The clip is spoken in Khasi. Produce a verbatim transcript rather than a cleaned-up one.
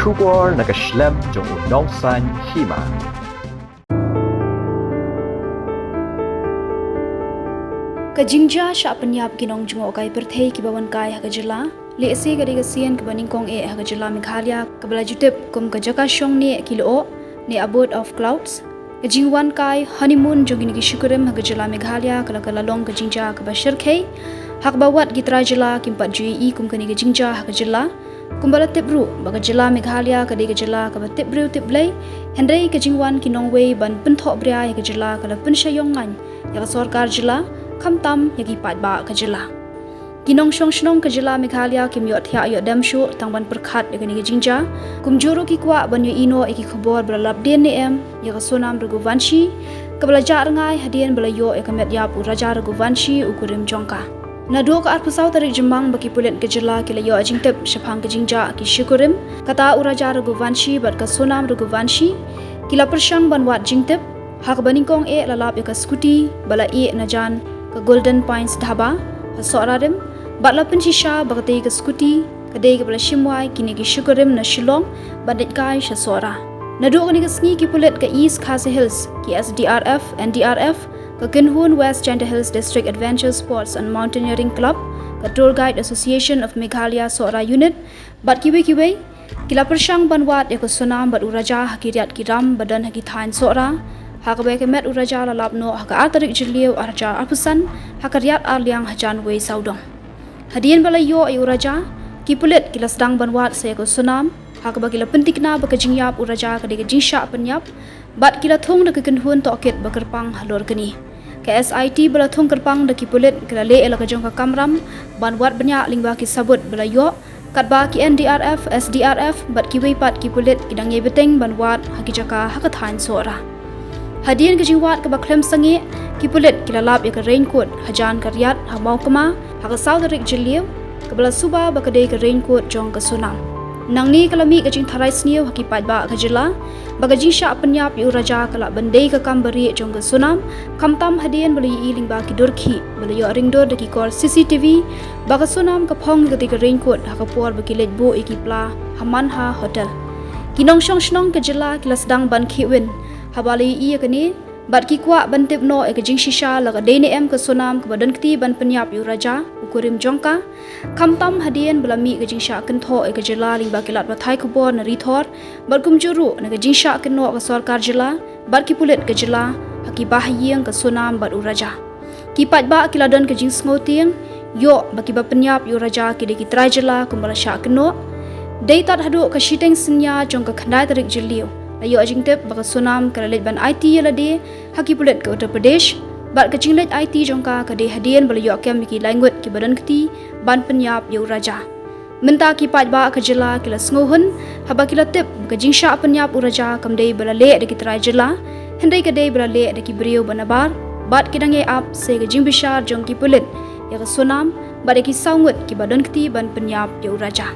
Khubor na ka shlem jong u Nongsaiñ Hima. Ka jingjia shah pynïap ki nongjngohkai pyrthei kiba wan kai ha ka jylla, lehse ka dei ka sien kaba nyngkong eh ha ka jylla Meghalaya, kaba la ju tip kum ka jaka shong neh ki lyoh, ne abode of clouds. Ka jingwan kai honeymoon jong kine ki shi kurim ha ka jylla Meghalaya ka la, ka la long ka jingjia kaba shyrkhei, ha kaba wat ki trai jylla kim pat ju ïohi kum kane ka jingjia ha ka jylla. Kumba la tip ruh ba ka jylla Meghalaya ka dei ka jylla kaba tip briew tip Blei, hynrei ka jingwan ki nongwei ban pynthoh bria ïa ka jylla ka la pynshah ïong ngan ïa ka sorkar jylla, khamtam ïa ki paidbah ka jylla. Ki nongshong shnong ka jylla Meghalaya kim ïoh thiah ïoh dem shuh tang ban pyrkhat ïa kane ka jingjia. Kumjuh ruh ki kwah ban ïohi noh ïa ki khubor ba la lap dien ne em ïa ka Sonam Raghuvanshi, kaba la jah rngai hadien ba la ïoh ïa ka met ïap u Raja Raghuvanshi u kurim jong ka. Naduh ka arphew saw tarik Jymmang ba ki pulit ka jylla ki la ïoh jingtip shaphang ka jingjia ki shi kurim, kata u Raja Raghuvanshi bad ka Sonam Raghuvanshi, ki la pyrshang ban wad jingtip, ha kaba nyngkong eh la lap ïa ka scooty ba la ïeh na jan ka Golden Pines Dhaba ha Sohra Rim, bad la pynshisha ba katei ka scooty ka dei kaba la shim wai kine ki shi kurim na Shillong ban leit kai sha Sohra. Naduh kane ka sngi ki pulit ka East Khasi Hills, ki S D R F, N D R F, ka Kynhun West Jaintia Hills District Adventure Sports and Mountaineering Club, ka Tour Guide Association of Meghalaya Sohra Unit, bad kiwei kiwei, ki la pyrshang ban wad ïa ka Sonam bad u Raja ha ki riat ki ram ba don ha ki thaiñ Sohra, ha kaba ïa ka met u Raja la lap noh ha ka ar tarik Jylliew arhajar arphew san, ha ka riat arliang hajan wei sawdong. Hadien ba la ïoh ïa u Raja, ki pulit ki la sdang ban wad sa ïa ka Sonam, ha kaba ki la pyntikna ba ka jingïap u Raja ka dei ka jingshah pynïap, bad ki la thung da ka kynhun tohkit ba kyrpang halor kane. Ka S I T ba la thung kyrpang da ki pulit ka la leh ïa la ka jong ka kamram ban wad bniah lyngba ki sabut ba la ïoh, katba ki N D R F, S D R F bad kiwei pat ki pulit ki dang ïai bteng ban wad ha ki jaka ha ka thaiñ Sohra. Hadien ka jingwad kaba khlem sangeh, ki pulit ki la lap ïa ka raincoat hajan ka riat ha Mawkma ha ka saw tarik Jylliew, kaba la suba ba ka dei ka raincoat jong ka Sonam. Nangne ka la mih ka jingtharai sniew ha ki paidbah ka jylla ba ka jingshah pynïap ïa u Raja ka lah ban dei ka kam barieh jong ka Sonam, khamtam hadien ba la ïohi lyngba ki dur khih ba la ïoh ring dur da ki kor C C T V ba ka Sonam ka phong ïa katei ka raincoat ha ka por ba ki leit buh ïa ki pla ha Manha Hotel. Ki nongshong shnong ka jylla ki la sdang ban khih win haba la ïohi ïa kane, bad ki kwah ban tip noh ïa ka jingshisha la ka dei ne em ka Sonam kaba don kti ban pynïap ïa u Raja u kurim jong ka, khamtam hadien ba la mih ka jingshah kynthoh ïa ka jylla lyngba ki lad pathai khubor na Ri Thor, bad kumjuh ruh na ka jingshah kynnoh ka sorkar jylla bad ki pulit ka jylla ha ki ba ha ïing ka Sonam bad u Raja. Ki paidbah ki la don ka jingsngew tieng ïoh ba kiba pynïap ïa u Raja ki dei ki trai jylla kumba la shah kynnoh. Dei tad haduh ka shiteng synñia jong ka khyndai tarik Jylliew la ïoh jingtip ba ka Sonam ka la leit ban aiti ïa lade ha ki pulit ka Uttar Pradesh, bad ka jingleit aiti jong ka ka dei hadien ba la ïoh kem ïa ki lai ngut kiba don kti ban pynïap ïa u Raja. Mynta ki paidbah ka jylla ki la sngewhun haba ki la tip ba ka jingshah pynïap u Raja kam dei ba la leh da ki trai jylla, hynrei ka dei ba la leh da ki briew ba nabar, bad ki dang ïai ap sa ïa ka jingbishar jong ki pulit ïa ka Sonam bad ïa ki saw ngut kiba don kti ban pynïap ïa u Raja.